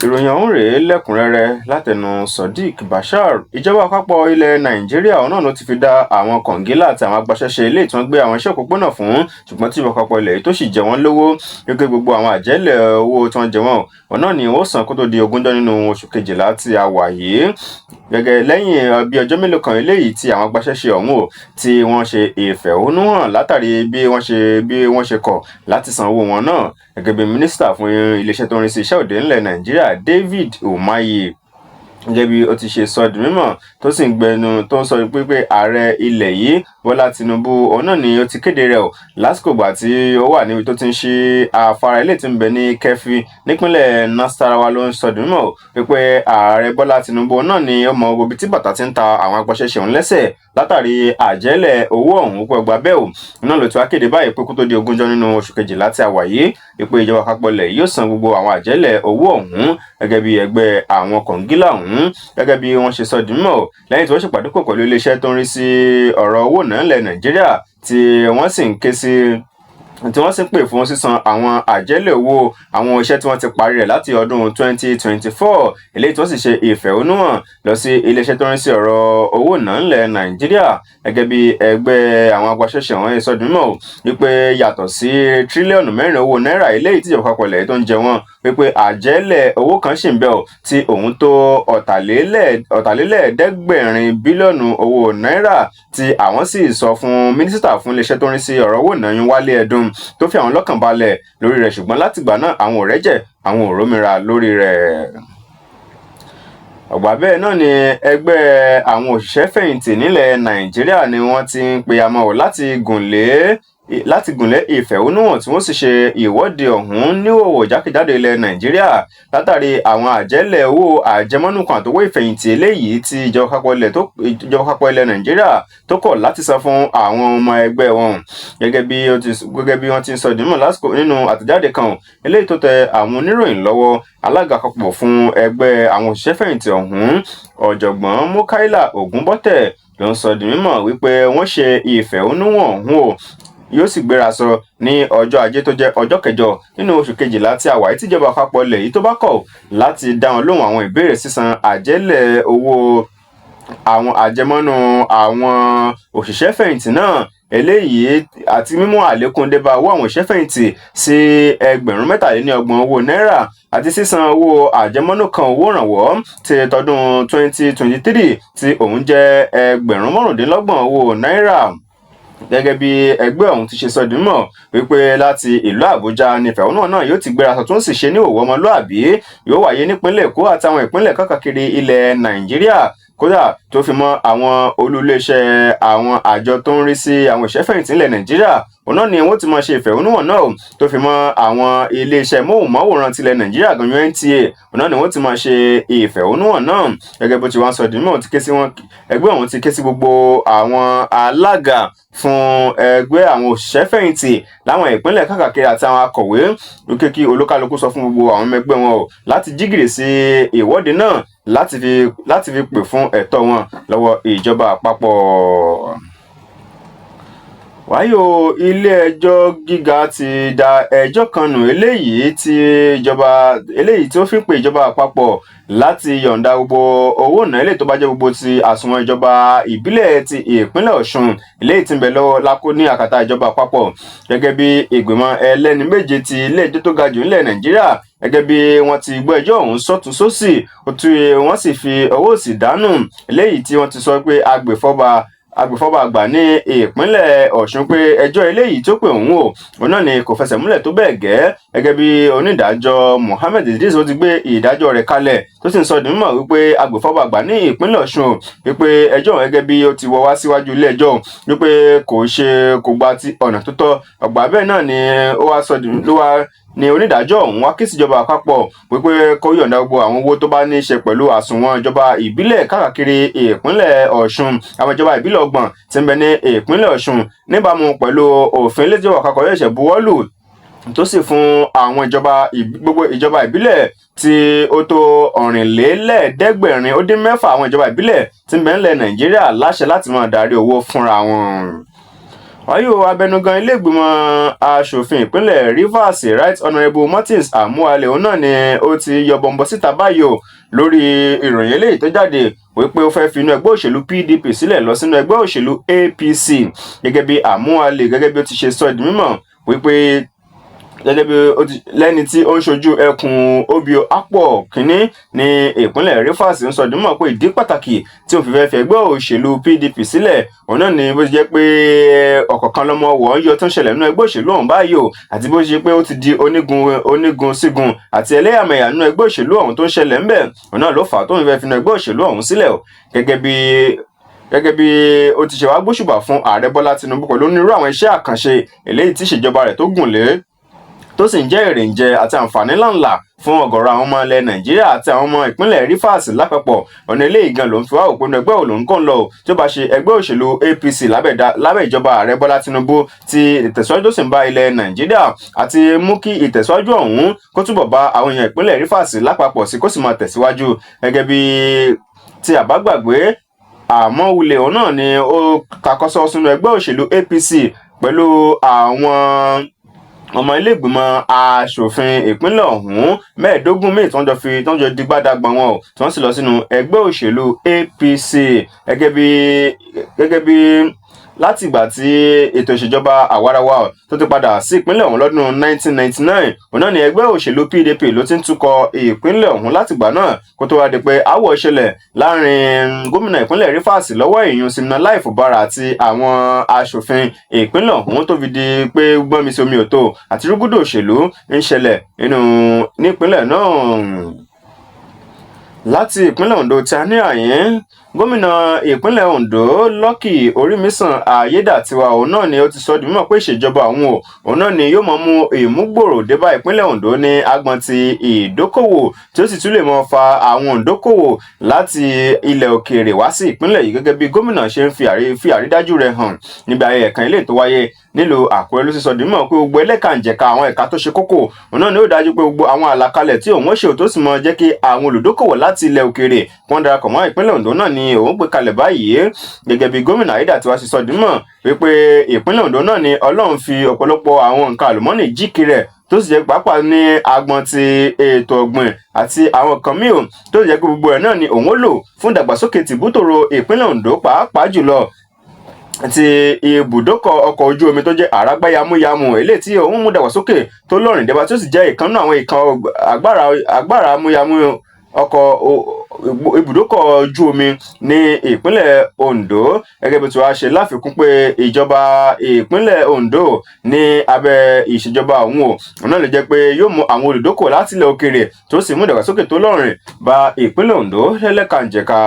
Ìròyìn ọ̀hún rèé lẹ́kùn-ún-rẹ́rẹ́ látẹnu Sodiq Bashir. Ìjọba àpapọ̀ ilẹ̀ Nàìjíríà ọ̀hún náà ló ti fi dá àwọn kọ̀ǹgílá àti àwọn agbaṣẹ́ṣe ilé tí wọ́n gbé àwọn iṣẹ́ òpópónà fún, ṣùgbọ́n tí ìjọba àpapọ̀ ilẹ̀ yìí tó sì jẹ wọ́n lówó, wípé gbogbo àwọn àjẹ́lẹ̀ owó tí wọ́n jẹ wọ́n òun náà ni ó san kó tó di 20 nínú oṣù kejìlá tí a wà yìí. Gẹ́gẹ́ lẹ́yìn bí ọjọ́ mélòó kan eléyìí tí àwọn agbaṣẹ́ṣe ọ̀hún ò tí wọ́n ṣe ìfẹ̀hónúhàn látàrí bí wọ́n ṣe kọ̀ láti san owó wọn náà. Gẹ́gẹ́ bí mínísítà fún iléeṣẹ́ tó ń rí sí iṣẹ́ òde ńlẹ̀ Nàìjíríà, David Umahi, gẹ́gẹ́ bí ó ti ṣe sọ di mímọ̀, tó sì ń gbẹnu tó ń sọ pé ààrẹ ilẹ̀ yìí, Bọ́lá Tinubu, òun náà ni ó ti kéde rẹ̀ o lásìkò ìgbà tí ó wà níbi tó ti ń ṣí afárá ilé tí ń bẹ ní Kẹfì nípínlẹ̀ Nasarawa, ló ń sọ di mímọ̀ wípé ààrẹ Bọ́lá Tinubu náà ni ó mọ gbogbo tí bàtà ti ń ta àwọn agbaṣẹ́ṣe òun lẹ́sẹ̀ látàrí àjẹ́lẹ̀ owó ọ̀hún pẹ́ gba bẹ́ẹ̀ o. Náà ló ti wá kéde báyìí pé kó tó di 20 nínú oṣù kejìlá tí a wà yìí, wípé ìjọba àpapọ̀ ilẹ̀ yóò san gbogbo àwọn àjẹ́lẹ̀ owó ọ̀hún. Gẹ́gẹ́ bí ẹgbẹ́ àwọn kọ̀ǹgílà ọ̀hún, gẹ́gẹ́ bí wọ́n ṣe sọ di mímọ̀ lẹ́yìn tí wọ́n ṣèpàdé pọ̀ pẹ̀lú iléeṣẹ́ tó ń rí sí ọ̀rọ̀ owó náà ńlẹ̀ Nàìjíríà, tí wọ́n sì ń ké sí, tí wọ́n sì ń pè fún sísan àwọn àjẹ́lẹ̀ owó àwọn iṣẹ́ tí wọ́n ti parí rẹ̀ láti ọdún 2024, eléyìí tí wọ́n sì ṣe ìfẹ̀hónúhàn lọ sí iléeṣẹ́ tó ń rí sí ọ̀rọ̀ owó náà ńlẹ̀ Nàìjíríà. Gẹ́gẹ́ bí ẹgbẹ́ àwọn agbaṣẹ́ṣe àwọn ìsọdúnmọ̀ wípé yàtọ̀ sí tírílíọ̀nù 4 owó náírà eléyìí tí ìjọba àpapọ̀ ilẹ̀ tó ń jẹ wọ́n, wípé àjẹ́lẹ̀ owó kan ṣì ń bẹ ò tí òun tó 725 bílíọ̀nù owó náírà, tí àwọn sì sọ fún mínísítà fún iléeṣẹ́ tó ń rí sí ọ̀rọ̀ owó náà, Wálé Ẹdùn, tó fi àwọn lọ́kàn balẹ̀ lórí rẹ̀, ṣùgbọ́n látìgbà náà àwọn ò rẹ́jẹ̀, àwọn ò rómìíra lórí rẹ̀. Ọ̀gbà bẹ́ẹ̀ náà ni ẹgbẹ́ àwọn òṣìṣẹ́ fẹ̀yìntì nílẹ̀ Nàìjíríà ni wọ́n ti ń pe amọ̀ láti gùnlé ìfẹ̀hónúhàn, tí wọ́n sì ṣe ìwọ́de ọ̀hún níhòòhò jákèjádò ilẹ̀ Nàìjíríà látàrí àwọn àjẹ́lẹ̀ owó àjẹmọ́nú kan àtowó ìfẹ̀yìntì eléyìí tí ìjọba àpapọ̀ ilẹ̀ Nàìjíríà tó kọ̀ láti san fún àwọn ọmọ ẹgbẹ́ wọn. Gẹ́gẹ́ bí wọ́n ti ń sọ ìdímọ̀ lásìkò nínú àtẹ̀jáde kan eléyìí tó tẹ àwọn oníròyìn lọ́wọ́, alága àpapọ̀ fún ẹgbẹ́ àwọn òṣìṣẹ́ fẹ̀yìntì ọ̀hún, Ọ̀jọ̀gbọ́n Mukaila Ògúnbọ̀tẹ̀, ló ń sọ di mímọ̀ wípé wọ́n ṣe ìfẹ̀hónúhàn ọ̀hún o, yóò sì gbéra sọ ní ọjọ́ Ajé tó jẹ́ ọjọ́ 8 nínú oṣù kejìlá tí a wà yìí, tíjọba àpapọ̀ ilẹ̀ yìí tó bá kọ̀ láti dá wọn lóhùn àwọn ìbéèrè sísan àjẹ́lẹ̀ owó àwọn àjẹmọ́nú àwọn òṣìṣẹ́ fẹ̀yìntì náà eléyìí àti mímú àlékún dé bá owó àwọn òṣìṣẹ́ fẹ̀yìntì sí 33,000 owó náírà àti sísan owó àjẹmọ́nú kan owó ìrànwọ́ ti tọdún 2023 tí òun jẹ́ 25,000 owó náírà. Gẹ́gẹ́ bí ẹgbẹ́ ọ̀hún ti ṣe sọ di mímọ̀ wípé láti ìlú Àbújá ní ìfẹ̀hónúhàn náà yóò ti gbéra sọ, tó ń sì ṣe ní òwò ọmọlúàbí, yóò wáyé nípínlẹ̀ Èkó àtàwọn ìpínlẹ̀ káàkiri ilẹ̀ Nàìjíríà, kódà tó fi mọ́ àwọn olú iléeṣẹ́ àwọn àjọ tó ń rí sí àwọn òṣìṣẹ́fẹ̀yìntì ilẹ̀ Nàìjíríà, òun náà ni wọ́n ti máa ṣe ìfẹ̀hónúhàn náà, tó fi mọ́ àwọn iléeṣẹ́ móhùnmáwòrán tilẹ̀ Nàìjíríà gan, NTA, òun náà ni wọ́n ti máa ṣe ìfẹ̀hónúhàn náà. Gẹ́gẹ́ bó ti wá ń sọ di mímọ̀, ti ké sí wọn, ẹgbẹ́ ọ̀hún ti ké sí gbogbo àwọn alága fún ẹgbẹ́ àwọn òṣìṣẹ́fẹ̀yìntì láwọn ìpínlẹ̀ káàkiri àti àwọn akọ̀wé wípé kí olúkálukú sọ fún gbogbo àwọn ọmọ ẹgbẹ́ wọn o láti jígìrì sí ìwọ́de náà láti fi pè fún ẹ̀tọ́ wọn lọ́wọ́ ìjọba àpapọ̀. Wáyé o, ilé-ẹjọ́ gíga ti da ẹjọ́ kan nù eléyìí tí ìjọba eléyìí tí ó fi ń pe ìjọba àpapọ̀ láti yọ̀ǹda gbogbo owó náà eléyìí tó bá jẹ́ gbogbo ti àsùnwọ̀n ìjọba ìbílẹ̀ ti ìpínlẹ̀ Ọ̀ṣun eléyìí tí ń bẹ lọ́wọ́ lákó ní àkàtà ìjọba àpapọ̀. Gẹ́gẹ́ bí ìgbìmọ̀ ẹlẹ́ni méje ti ilé-ẹjọ́ tó ga jù nílẹ̀ Nàìjíríà, gẹ́gẹ́ bí wọ́n ti gbọ́ ẹjọ́ ọ̀hún sọ́tún sósì, wọ́n sì fi ọwọ́ òsì dànù eléyìí tí wọ́n ti sọ pé agbèfọ́ba àgbà ní ìpínlẹ̀ Ọ̀ṣun pé ẹjọ́ eléyìí tó pè òun o, òun náà ni kò fẹsẹ̀ múlẹ̀ tó bẹ́ẹ̀ gẹ́. Gẹ́gẹ́ bí onídàájọ́ Mohammed Idris ó ti gbé ìdájọ́ rẹ̀ kalẹ̀, tó sì ń sọ di mímọ̀ wípé agbèfọ́ba àgbà ní ìpínlẹ̀ Ọ̀ṣun, wípé ẹjọ́ gẹ́gẹ́ bí ó ti wọ́ wá síwájú ilé ẹjọ́, wípé kò ṣe kò gba ti ọ̀nà tó tọ́. Ọgbà bẹ́ẹ̀ náà ni ó wá sọ ló wá ní onídàájọ́ ọ̀hún wá ké síjọba àpapọ̀ wípé kó yọ̀ǹda gbogbo àwọn owó tó bá ní í ṣe pẹ̀lú àsùnwọ̀n ìjọba ìbílẹ̀ káàkiri ìpínlẹ̀ Ọ̀ṣun, àwọn ìjọba ìbílẹ̀ 30 tí ń bẹ ní ìpínlẹ̀ Ọ̀ṣun, níbàámu pẹ̀lú òfin ilé ìjọba àpapọ̀ ṣẹ̀ṣẹ̀ buwọ́lù, tó sì fún àwọn ìjọba gbogbo ìjọba ìbílẹ̀ tí ó tó 686, àwọn ìjọba ìbílẹ̀ tí ń bẹ nílẹ̀ Nàìjíríà láṣẹ láti máa darí owó fúnra wọn. Wáyé o, abẹnugan iléègbìmọ̀ asòfin ìpínlẹ̀ Rivers, Right Honourable Martins Amuale, òun náà ni ó ti yọ bọ̀m̀bọ̀ síta báyìí o lórí ìròyìn eléyìí tó jáde wípé ó fẹ́ẹ́ fi inú ẹgbẹ́ òṣèlú PDP sílẹ̀ lọ sínú ẹgbẹ́ òṣèlú APC. Gẹ́gẹ́ bí Amuale, gẹ́gẹ́ bí ó ti ṣe sọ di mímọ̀ wípé gẹ́gẹ́ bí ó ti lẹ́ni tí ó ń ṣojú ẹkùn Obio Akpor Kínní ní ìpínlẹ̀ Rivers, ń sọ di mímọ̀ pé ìdí pàtàkì tí òun fi fẹ́ fi ẹgbẹ́ òṣèlú PDP sílẹ̀, òun náà ni bó ti jẹ́ pé ọ̀kọ̀ọ̀kan lọ́mọ wọ̀ ń yọ tó ń ṣẹlẹ̀ nínú ẹgbẹ́ òṣèlú ọ̀hún báyìí o, àti bó ṣe pé ó ti di onígun onígun sígun àti ẹlẹ́yàmẹ̀yà nínú ẹgbẹ́ òṣèlú ọ̀hún tó ń ṣẹlẹ̀ ńbẹ̀, òun náà ló fà á tó ń fẹ́ fi inú ẹgbẹ́ òṣèlú ọ̀hún sílẹ̀ o. Gẹ́gẹ́ bí ó ti ṣe wá gbóṣùbà fún Ààrẹ Bọ́lá Tinubu pẹ̀lú onírúurú àwọn iṣẹ́ àkànṣe eléyìí tí ìṣèjọba rẹ̀ tó gùn lé, tó sì ń jẹ́ èrè ń jẹ àti àǹfààní ńláńlá fún ọ̀gọ̀rọ̀ àwọn ọmọ ilẹ̀ Nàìjíríà àti àwọn ọmọ ìpínlẹ̀ Rivers lápapọ̀. Ọ̀nà eléyìí gan ló ń fi wá òpinnu ẹgbẹ́ òun kàn lọ, tí ó bá ṣe ẹgbẹ́ òṣèlú APC lábẹ́ ìjọba Ààrẹ Bọ́lá Tinubu, tí ìtẹ̀síwájú tó sì ń bá ilẹ̀ Nàìjíríà àti mú kí ìtẹ̀síwájú ọ̀hún kó túbọ̀ bá àwọn èèyàn ìpínlẹ̀ Rivers lápapọ̀ sí, kó sì máa tẹ̀síwájú. Gẹ́gẹ́ bí tí àbágbàgbé, Àmọ́wulẹ̀ òun náà ni ó takọ́sọ́ sínú ẹgbẹ́ òṣèlú APC pẹ̀lú àwọn ọmọ iléègbìmọ̀ asòfin ìpínlẹ̀ ọ̀hún 15 míì tí wọ́n jọ digbádàgbọ̀n wọn o, tí wọ́n sì lọ sínú ẹgbẹ́ òṣèlú APC. Gẹ́gẹ́ bí láti ìgbà tí ètò ìṣèjọba àwarawa tó ti padà sí ìpínlẹ̀ ọ̀hún lọ́dún 1999, òun náà ni ẹgbẹ́ òṣèlú PDP ló ti ń tukọ̀ ìpínlẹ̀ ọ̀hún látìgbà náà, kó tó wá di pé aáwọ̀ ṣẹlẹ̀ láàrin gómìnà ìpínlẹ̀ Rivers lọ́wọ́ ìyún Siminalayi Fubara àti àwọn aṣòfin ìpínlẹ̀ ọ̀hún, tó fi di pé gbọ́nmi sí omi òtó àti rúgúdù òṣèlú ń ṣẹlẹ̀ nínú nípínlẹ̀ náà. Láti ìpínlẹ̀ Ondo tí a ní àyín, gómìnà ìpínlẹ̀ Ondo, Lucky Orímisàn Ayédàtiwa, òun náà ni ó ti sọ di mímọ̀ pé ìṣèjọba òun o, òun náà ni yóò máa mú ìmúgbòòrò dé bá ìpínlẹ̀ Ondo ní agbọn ti ìdókòwò, tí ó sì tún lè máa fa àwọn òǹdókòwò láti ilẹ̀ òkèèrè wá sí ìpínlẹ̀ yìí. Gẹ́gẹ́ bí gómìnà ṣe ń fi àrídájú rẹ̀ hàn níbi ayẹyẹ kan eléyìí tó wáyé nílùú Àkúrẹ́, ló sì sọ di mímọ̀ pé gbogbo ẹlẹ́kànjẹ̀ka àwọn ẹ̀ka tó ṣe kókó, òun náà ni ó dájú pé gbogbo àwọn àlàkalẹ̀ tí òun ó ṣe tó sì mọ jẹ́ kí àwọn olùdókòwò láti ilẹ̀ òkèèrè wọ́n darapọ̀ mọ́ ìpínlẹ̀ Ondo náà ni òun gbé kalẹ̀ báyìí. Gẹ́gẹ́ bí gómìnà Ayédàtiwa ṣe sọ di mímọ̀ wípé ìpínlẹ̀ Ondo náà ni Ọlọ́run fi ọ̀pọ̀lọpọ̀ àwọn nǹkan àlùmọ́ọ́nì jíkì rẹ̀, tó sì jẹ́ pàápàá ní agbọn ti ètò ọ̀gbìn àti àwọn nǹkan míì, tó sì jẹ́ pé gbogbo ẹ̀ náà ni òun ó lò fún ìdàgbàsókè tìbútòrò ìpínlẹ̀ Ondo, pàápàá jùlọ ti ibùdókọ̀ ọkọ̀ ojú omi tó jẹ́ àrágbá yamuyamu, eléyìí tí òun mú dàgbàsókè tó lọ́rìn dẹ́ba, tí ó sì jẹ́ ìkànnú àwọn ìkan agbára yamuyamu ọkọ̀ ibùdókọ̀ ojú omi ní ìpínlẹ̀ Ondo. Gẹ́gẹ́ bí tí wàá ṣe láfikún pé ìjọba ìpínlẹ̀ Ondo ní abẹ́ ìṣèjọba òun o, òun náà lè jẹ́ pé yóò mú àwọn olùdókòwò láti ilẹ̀ òkèèrè, tó sì mú ìdàgbàsókè tó lọ́rìn bá ìpínlẹ̀ Ondo lẹ́lẹ́kànjẹ̀ka.